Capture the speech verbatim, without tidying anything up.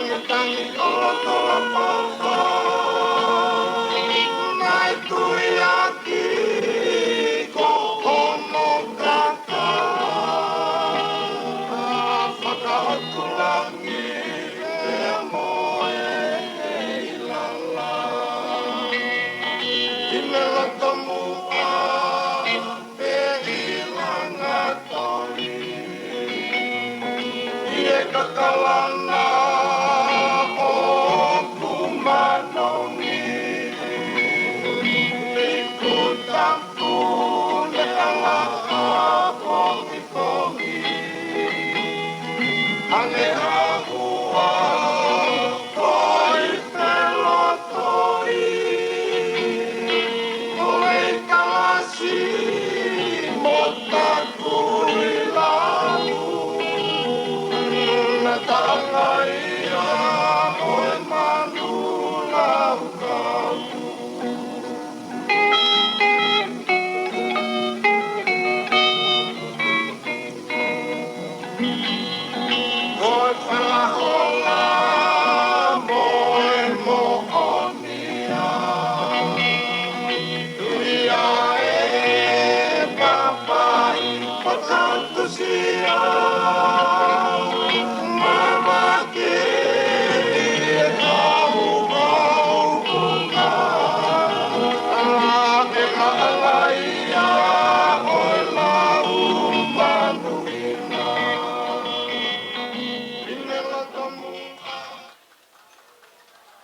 Tangi ʻo tolapapa, naʻe tui ʻaki ko hono kakala. Fakaʻotulangi pea mo e ʻilala, ʻi he loto muʻa pe ʻi langatoni, ʻi he kakalanga ʻoku manongi, ʻi Kutapu ne ala pongipongi, hangē ha hua ko e felotoi, ko e kalasi mo taku ʻi lau, na tangai